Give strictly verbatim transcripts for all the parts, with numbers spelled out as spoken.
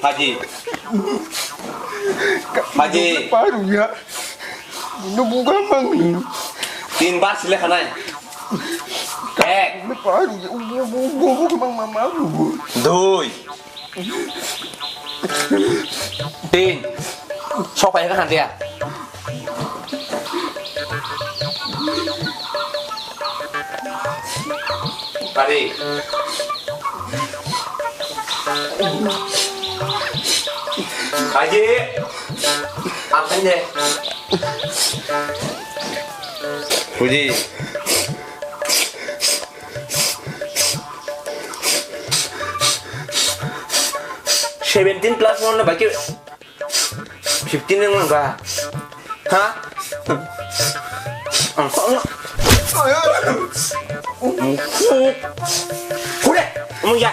Haji. Haji. Paru ya. Ini bukan bang. Tin bar sile khanai. Ek. Ini paru ya. Ubu, ubu, ubu, ubu, mang, mang, mang, ubu. Dui. Tin. Sok pai ka handia. Tadi. Aji. Apa ini? Puji. Seventeen plus one na baki fifteen nang ba? Ha? Kure, mo ya.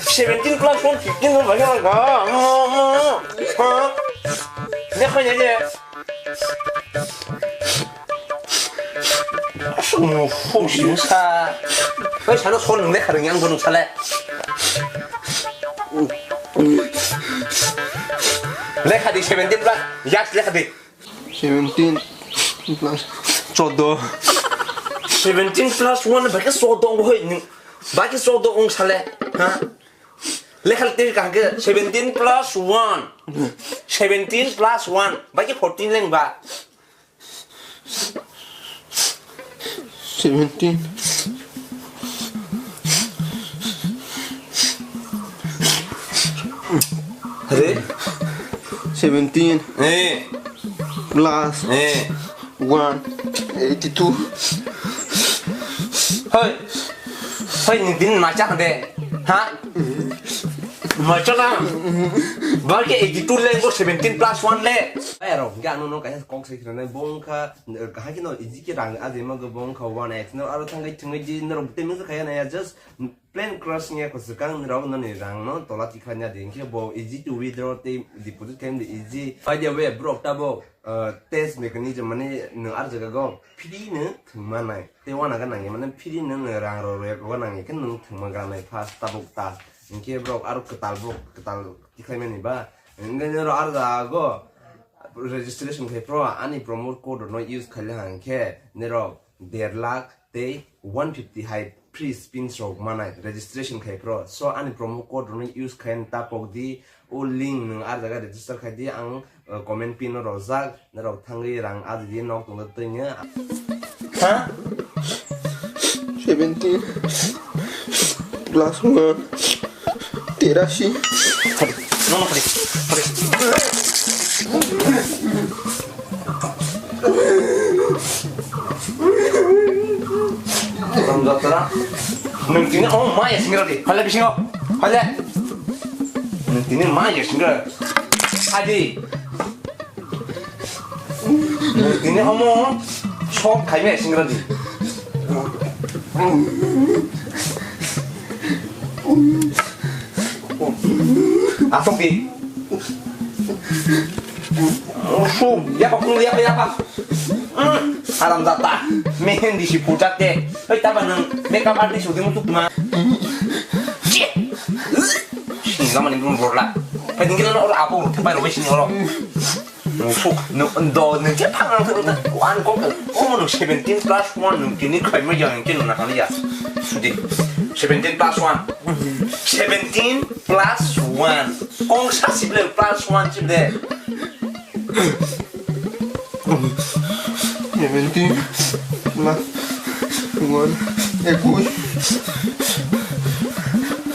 Seventeen plus one fifteen nang ba? Ha? Ne kaya je. Aswk no phone sini sa. Oi, sano phone nung lekha rwngya, ang bo nung sale. Lekha di seventeen plus, yes, lekha di. Seventeen plus chordo. Seventeen plus one, baki chordo wng hoi, baki chordo wng sale. Ha? Lekha tei kaham khe seventeen plus one. Seventeen plus one. Bai khe fourteen leng ba? Seventeen. Hare? Seventeen. Eh. Plus. Eh. One eighty-two. Hoi. Hoi, ni din macha hande. Ha? Macha na. Balke eighty-two le, go seventeen plus one le. Ai ro, ga no no, kaisa kok sai khna nai, bongkha, kahai khe no, iji khe rang, aje ma go bongkha one X. No, aro thangai thungai di, no, te misa khaya na ya, just plain crush nya ko swkang, no, no, ni rang no, tola tikha nya di, khe bo easy to withdraw, te deposit khe easy. By the way, bro, ta bo, uh, test mechanism mane, no, ar jaga go, free no, thwngma nai. Tei uanaga nangya mane free no nwng rang rok rwya kogo nangya khe nwng thwngma ganai first tabuk ta. Hinkhe borok aro kwtal borok kwtal tikhlaimani ba. Hinkhe norok aro jago registration khai phro ani promo code rokno use khaile hwnkhe norok der lakh tei one fifty hai free spins rok manai registration khai phro. So ani promo code rokno use khai ta pok di. O link nwng ah jaga register khai di, ang, uh, comment pin o rojak, norok thangwi rang ah di nok tongda twi nw. Ha? Seventeen plus one, terasi. Hari, nono hari, hari. Ram jatra. Nwng tini, oh, maya singra di. Hale bisingo. Hale. Nwng tini ma ya singra. Adi. Nwng tini omo sok khai ma ya singra di. Asok di. Osok, yapa kung yapa yapa. Haram jata. Mehendi si puja te. Hei, taba nwng makeup artist udi mutuk ma. Sini gama ni bun borla. Hei, dingin oro apo, tepai robe sini oro. Nusuk, nu, do, nung je pang nang, nung, nung, one kok, oh, nung seventeen plus one, nung tini khai ma jang, nung tini nung nakani ya. Sudi, seventeen plus one. Seventeen plus one. Kong sa sible plus one sible. Seventeen plus one, ekush.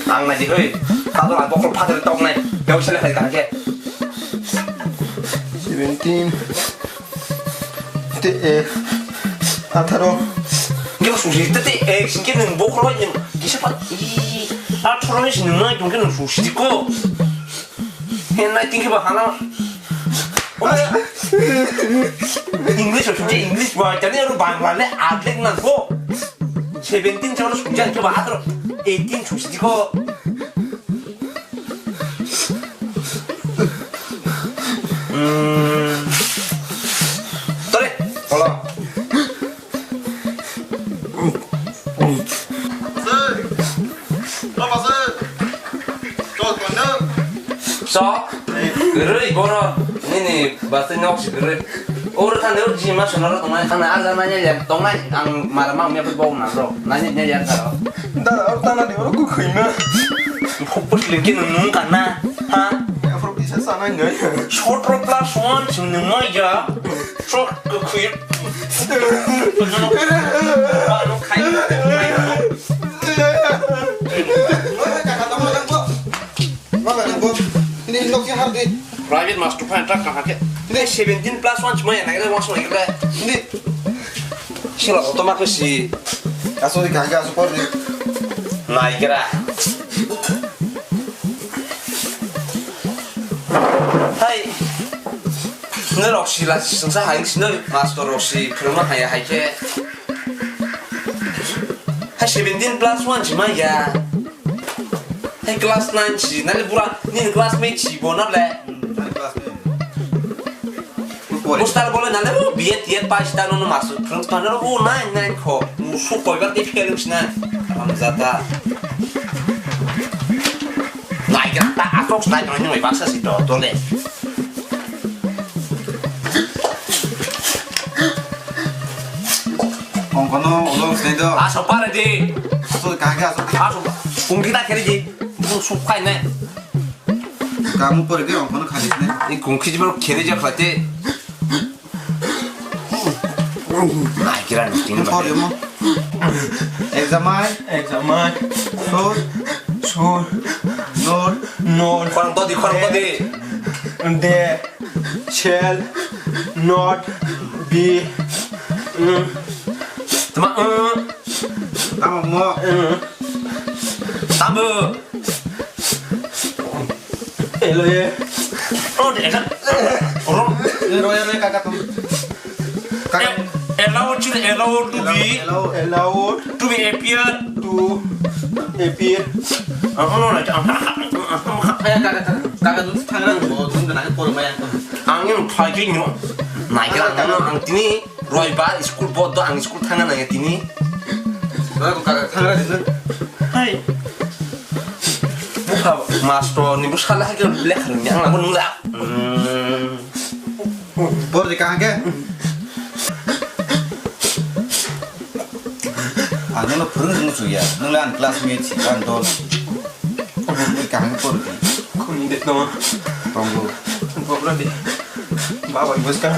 Ang na di hoi, tato na bokol father tok nai, beu sele khai kahake. Seventeen. Te, eh, atharo. Nge susi te, te, eh, singke nung bokol nung, kisa pat, ih, atharo ni sinung nai, tungke nung susi ko. He nai tingki ba hana. English o suje English ba, jani aro Bangla le atlek nang ko. Seventeen choro suje ke ba atro eighteen suje ko. Hmm. Tore, hola. Chok. Rwi boro. Nini bastwi nok si rwi. Oro thani oro jima sonaro tongnai. Thani arja nanya ya tongnai. Ang mara ma mya bo na ro. Nanya nya ya tharo. Dara oro tana di oro kukhwima. Phopos lingki nung nung kana. Ha? Afro bisa sana ngai. Short ro plus one sung nung mai ja. Short kukhwi. Ano khai. Ini nok yang harus di. Private master plan tak kah ke? Ini seventeen plus one cuma yang naiknya langsung naiknya. Ini. Sila otomatis si. Asal di kagak asal kor di. Naiknya. Hai. Norok sila sengsa hai sino master rok si phwrwngma haya hai khe. Hai seventeen plus one si maya. Hai class nine si nani bura nini classmate si bo na le. Nani classmate? Hostel bole nale o B A T A pass ta no mas phrwng ta no o nine nine kho. Mu su koi ba ti phelung sina. Am jata. Nai ga ta asok stai no ni mai baksa si to dole. Ongkono ulo sini do. Aso pare di. Aso kage aso. Aso kungki ta kere di. Bu su kai ne. Kamu pore di ongkono khali sini. I kungki jibro kere ja khate. Nai kira ni tin. Pore mo. Exam ai. Exam ai. Sur. Sur. Nor. Nor. Khorang to di, khorang to di. De. Shall not be. Mm. Tama, mm. Tama mo. Mm. Tama. Hello, ye. Oh, de, esa. Oro. Ero, ero, kaka tum. Kaka. Eh, allow, chile, allow to be. Allow, allow. To be appear. To appear. Ang ano na ang. Kaya kaka kaka kaka tu thangra tu tu na ko maya. Ang yang thai ki nyo. Nai kira ang ano ang tini roi ba school bodo ang school thanga na tini. Kaka kaka thangra di na. Hai. Buka master ni buskala hai ke lekha ni ang lagu nula. Hmm. Bor di kahang ke? Ano no phwrwng rwng su ya. Nung le an classmate si, an dol si. Bor di kahang ke bor di. Khum de no. Tongo. Bobra di. Baba bus ka.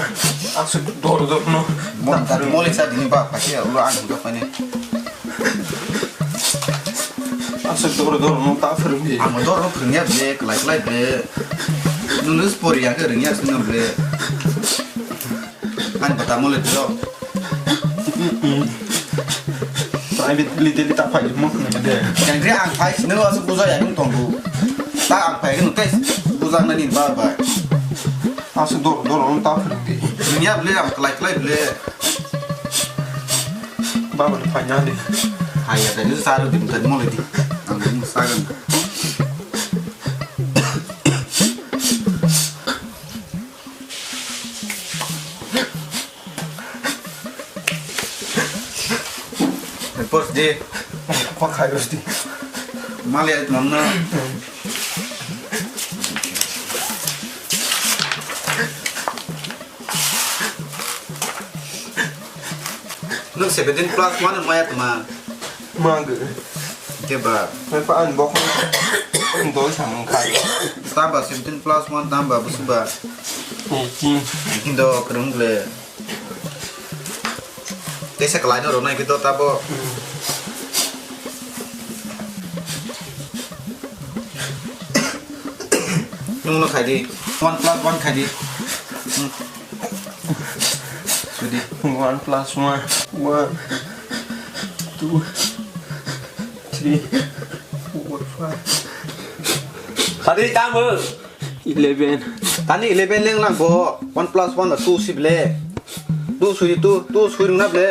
Asu dor dor no. Mo ta mo le sa dini ba pa ke ulo an do pa ne. Aswk doro doro no ta phwrwngdi. Ang doro phwrwngya ble, klai klai ble. Nunu pori ya ke rwngya sino ble. Ang bata mole tiro. Private li teli ta phai mo khna de. Yang re ang phai sino aswk buja ya nung tongo. Ta ang phai nung tes buja na ni ba ba. Aswk doro doro no ta phwrwngdi. Rwngya ble ang klai klai ble. Baba ni phai na di. Hai ya, tadi saru di muka mole di. Ang di muka saru. Report di. Kok hai di. Male ya, mama. Nwng seventeen plus one maya tma? Mang. Keba. Mepa an bok. Doi samung khai. Tamba seventeen plus one tamba busuba. Eighteen. Eighteen do kereng le. Tesa kelai do ronai gitu tabo. Nwng no khai di. One plus one khai di. Hmm. Sudi. One plus one. One. Two. Three. Four. Five. Khai di tamo. Eleven. Tani eleven leng lang bo. One plus one two si ble. Two sui two, two sui rung na ble.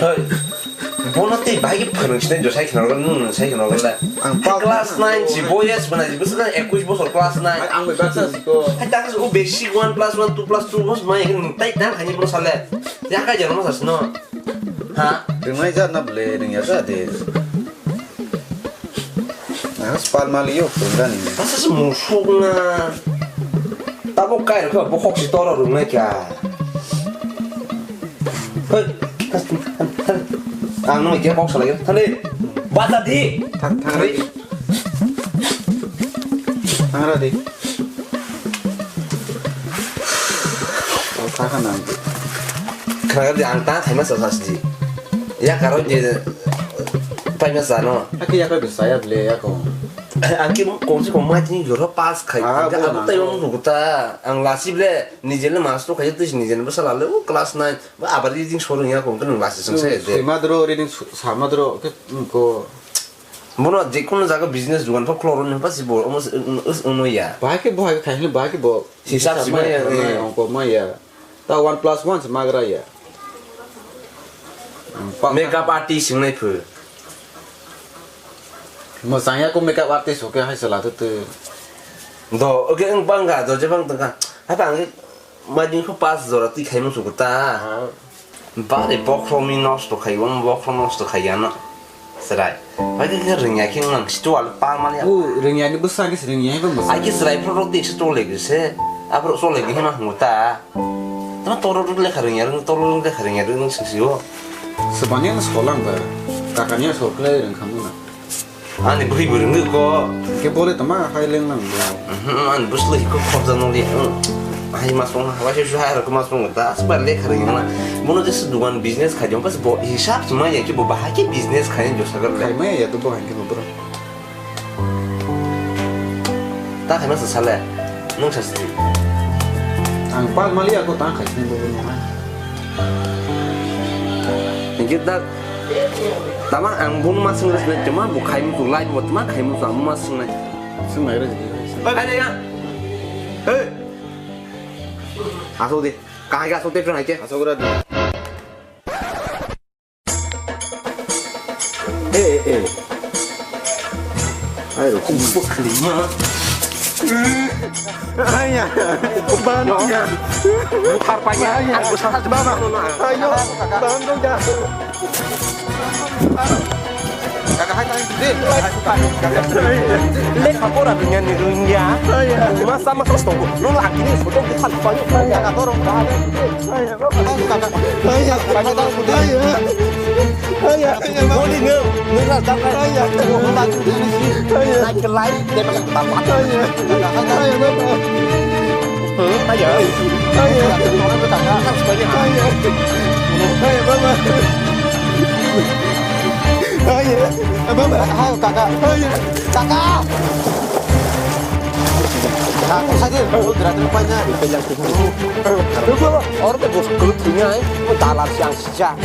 Hoi. Bono tei bai ke phwrwng sinai jo sai khna rwgwla, nwng nwng sai khna rwgwla. Ang pa class nine si boy ya sibana ji bwswk ekush bosor class nine. Ang bai baksa siko. Hai ta o basic one plus one, two plus two bos mai nwng tai tang khani bro sale. Ya ka jaro sa sino. Ha? Rwnai ja na ble rwngya ja de. Ang spal mali yo purgani. Asa se musuk na. Tabo kai rokha bo khok si toro rung nai kya. Hei. Ang no kya kok salai. Thale. Bata di. Thang thang ri. Thang ra di. Kha kha nang. Khara di ang ta khaima sa sa si. Ya karo je paima sa no. Aki ya ko bisa ya ble ya ko. Ang ki kong si kong ma jing jora pass khai. Ah, ang ta yong ruguta. Ang lasi ble nije le master khai tu nije le basa le class nine. Ba abar jing sorong ya kong kan lasi sung sai de. Sima dro reading sama dro ke ko. Bono je kono jaga business dukan pha khuloro ni pha si bo omo uno ya. Bahai ke bahai khai ni bahai ke bo. Hisab si maya, eh. Ongko maya. Ta one plus one se magra ya. Makeup artist singnai phu. Mo sangya ko makeup artist oke hai sala tu tu. Do, oke ang bangga do je bang tengka. Apa ang majin ko pas jora ti khai mo sukuta. Bare bokhromi nosto khai, omo bokhrom nosto khai ano. Chwrai. Bai khe rwngya khe wng nang situ wal pal mani. O rwngya ni bwsa khe rwngya bo bwsa. Ai khe chwrai phro rok tik se chole khe se. Aphro chole khe ma hwngo ta. Tama toro rok lekha rwngya rwng toro rok lekha rwngya rwng sing sio. Swbani ang solang ba. Kakani ang sok khlai rwng khamu na. Ani bwrwi bo rwngwi ko. Khe bole tama hai leng nang bo. Mhm, ani bwslo hiko khobja noli. Hai mas wng hai waisa su hai rok mas wng ta. Asba lekha rwngya na. Bono je se dugan business khai jong pas bo hisab se maya khe bo bahai khe business khai jo sagar le. Khai maya ya to bo hai khe bo bro. Ta khai mas sale. Nung sa sidi. Ang pal mali ako ta khai sini bo bo. Hingke da tama ang bono ma sing resne cuma bo khai musu lai bo tama khai musu ang ma sing nai. Sing nai re. Hai ya. Hey. Aso de. Kahai ga aso te pran hai ke. Aso gra. Eh, eh, eh. Ai ro kum buk lima. Ai ya. Ban ya. Bukhar pa ya. Ai ya. Aku salah baba. Ayo. Ban dong ya. Kaka hai tang de. Lekha pora dunia ni dunia. Ai ya. Masa masa stongo. Lo lagi ni foto bukhar pa ya. Kaka dorong ba. Ai ya. Kaka! Kaka, saya dia, oh, gerak-gerak banyak. Oro te bos kelut punya, eh. Oh, dalam siang sejak.